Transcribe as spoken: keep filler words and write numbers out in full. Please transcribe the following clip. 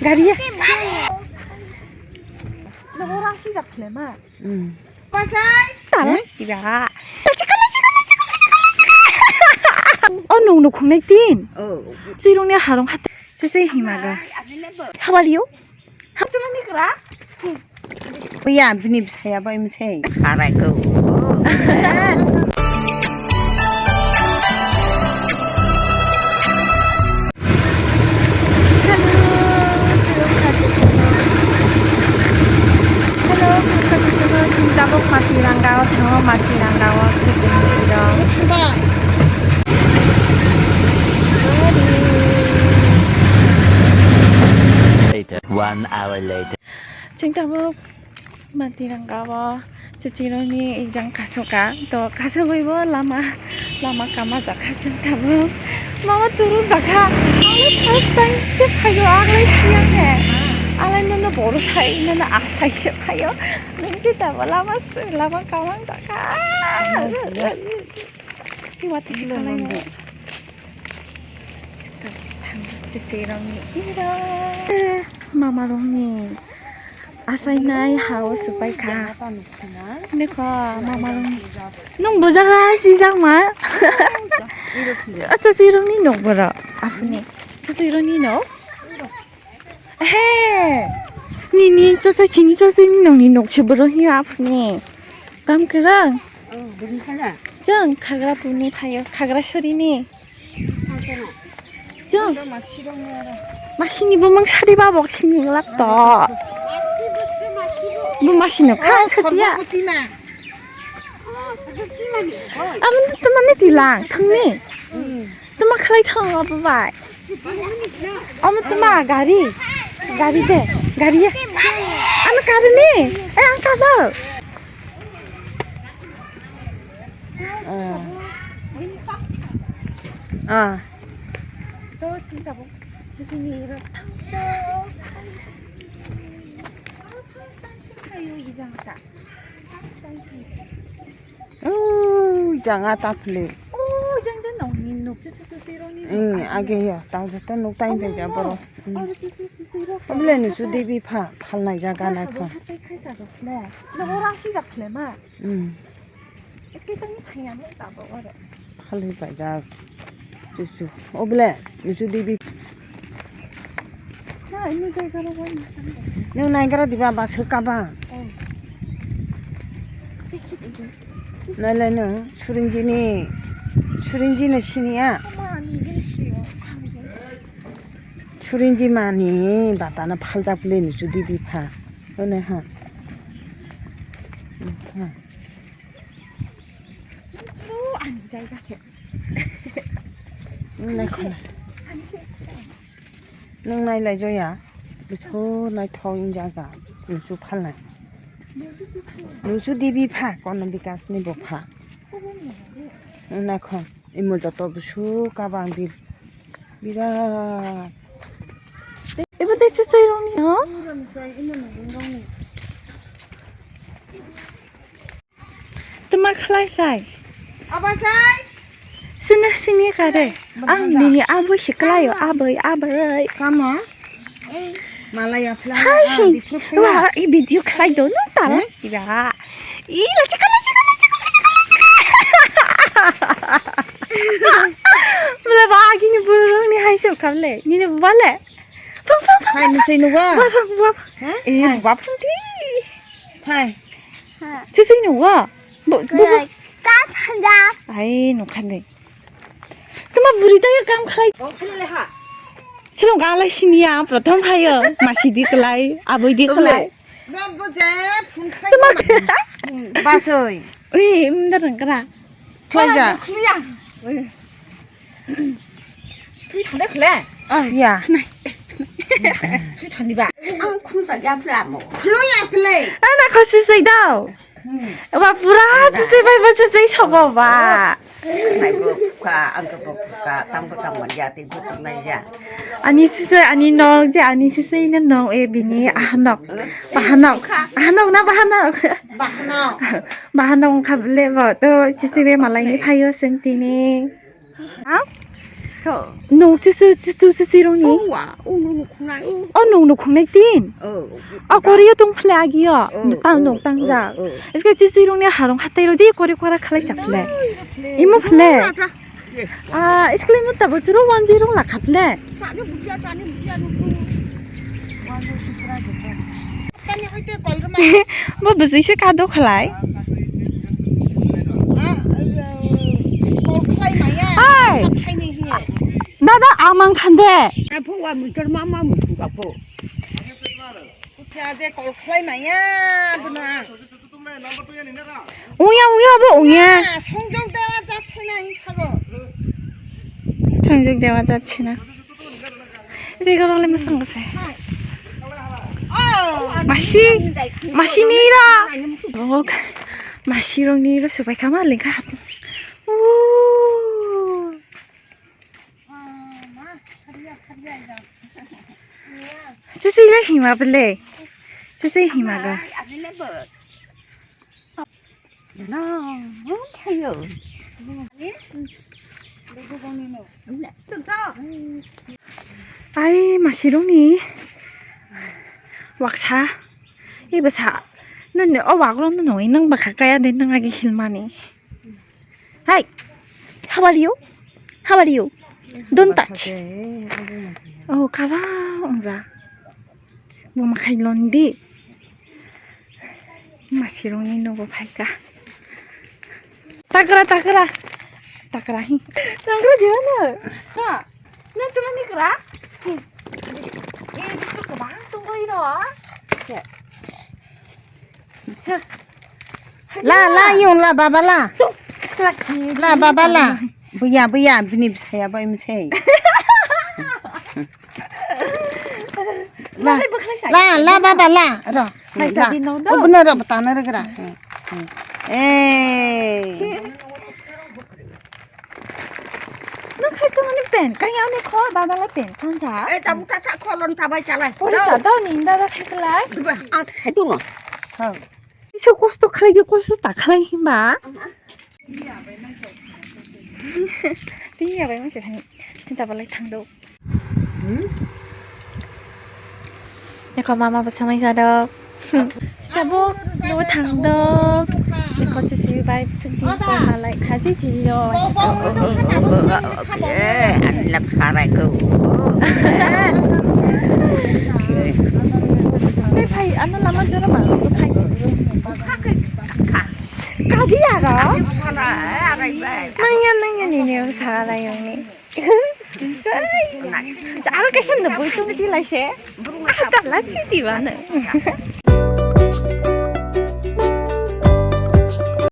Gari ya. Nogo rang sijak khlema. Hmm. Pasai. Talas diba. Oh, nung nukhung nai tin. Oh. Sirung ni harong hat. Sese himaga. How are you? Hamtama ni kra. Kuya bini bwsaya bai msei. Sarai ko. Hello, hello, hello, hello, chwng tabuk Matiranga o thango, Matiranga o chwng tiro. One hour later. Chwng tabuk Matiranga o chichironi exam kasoka, to kasogwi bo lama, lama kama jakha chwng tabuk. Mama turu jakha, ang first time se phaio, ang lai siya he. Ang lai nono boro sai, nono asai se phaio. Nung se tabo lama se, lama kama jakha. Lama siya. Iwati se kalai no. Chichirokni ira. Mamarokni asainai hao supai kha. Dekho, mamarokni. Nung bo jaga sijakma. Chichirokni nok boro. Aphuni. Chichirokni nok. He. Nini chochai chini chochai ni nokni nok se boro hiyo aphuni. Kam kwrwng. Oh, bini khala. Chwng khagra puni phaio, khagra sorini. Chwng. Masini bumung sari babok sini lap to. Bu masino kha sajiya. Aboni tamani tilang thangni. Tuma khalai thang abo bai. Omo tuma gari. Gari de. Gari ya. Ano karni. Eh, ang kado. Ah. Ah. To ching tabuk. Sisi ni ro. Ayo, ijang ta. Oh, jang a ta phli. Oh, jang de nong ni nuk chu chu chu si ro ni. Hmm, age ya, ta je ta nuk tai be ja boro. Hmm. Oble nu chu debi pha, phalnai jaga nai kho. Nogo rang sijak khlema. Hmm. Eske tang ni thaya mo ta bo ore. Khalwi paijak. Chuchu. Oble, nuchu dibi. Nwng naigra diba ba swkaba. Nailai nwng Surinjini, Surinjini siniya. Surinji mani batana phaljak le nuchu dibi pha. One ha. Ani jaiga se. Nwng nai khwna. Nwng nai lai joya. Biso naithok wng jaga. Nuchu phalnai. Nuchu dibi pha, kono bikas ni bo pha. Nwng nai khon. Imo joto busu kabang bil. Birat. Ibo tei se chai rong ni, ha? Tama khlai khlai. Abasai. Sini sini kare. Ang nini aboi si khlai o, aboi, aboi. Kamo? Malaya phlai. Hai. Wah, i video khlai do no talas diba. I la chika la chika la chika la chika la chika. Bula ba agini burung ni hai se kable. Nini bale. Pang pang pang. Hai ni sei nuwa. Bua pang bua. Eh, bua pang di. Hai. Sisai nungwa? Bo, bo, bo. Ka thanda. Ai, nungkha de. Tuma buri tayo kam khlai. Silong ka lai siniya, prothom hayo. Masi di khlai, aboi di khlai. Tuma basoi. Ui, mda rangkara. Khlai ja. Khluya. Thui thanda khle. Ah, ya. Thui thandi ba. Ang khunu ta ya pla mo. Khluya khle. Ana khosi sai dao. Ba pura sisai bai ba sisai sobo ba. Nai bo kha, ang bo kha, tang bo tang man ya, tei bo tang nai ya. Ani sisai, ani nok je, ani sisai na nok e bini ahanok. Bahanok. Ahanok na bahanok. Bahanok. Bahanok kha le bo to sisai be malai ni phayo sentini. Ha? Nuk chisu chisu chisu rong ni. O wa, o nuk nuk khungnai o. O nuk nuk khungnai tin. O. O kori yo tong phle agi yo. O, tang o, nuk tang o, ja. O. Iske chisu rong ni harong hatai ro ji kori kora khalai cha phle. Imo phle. Ah, iskele mo tabo churo one zero la khap le. Bo bwswi se kado khlai. Ai! Dada, amang khande. Apo wa mutor mama mutu apo. Kutha je kol khlai maya bwna. Ungya, ungya, bo ungya. Songjok dewa jat sena hin sago. Songjok dewa jat sena. Ri gorok le masang se. Oh. Masi, masi ni ra. Bok, masi rong ni ra supai kama lengka hap. Uh. Sisi le hima bele. Sisi hima ga. Ai, masirokni waksa, eba sa, nini o wakrokno nungwi nang bwkha kaya de nang agi hilmani. Hi, how are you? How are you? Don't touch. Oh, kara ongja. Bo makhai londi. Masirokni nogo phaikha. Takra, takra. Takra hi. Takra di mana? Ha? Nang tuma ni kra? Eh, bisu kebang tunggu ino. Cek. La, la, yung la, baba la. La, baba la. Buya, buya, bini bisaya bai misai. La, la, la, baba, la, ro. La. O, bwno ro, bwtano ro gra. Eh. Nang khai tong ni pen, kaya ni kho, dada la pen, kan sa. Eh, tabu ta sa kholon tabai chalai. Pori sa do ni dada khai lai. Duba, ang sai dong. Ha. Iso kosto khlai di, kosto ta khlai himba. Tini ya bai ma se thani. Sinta balai thang do. Eko mama bwsa mai jadok. Sita bo nugo thang do. Eko chisi bai sidi ko malai khaji chini do. Ani lap sarai ko. Se phai ano lama jora ma phai. Kadi ya ga? Nangya nangya ni ne sarai yang ni. Aro kaisa no boi tong di lai se. Ata la chi di ba no.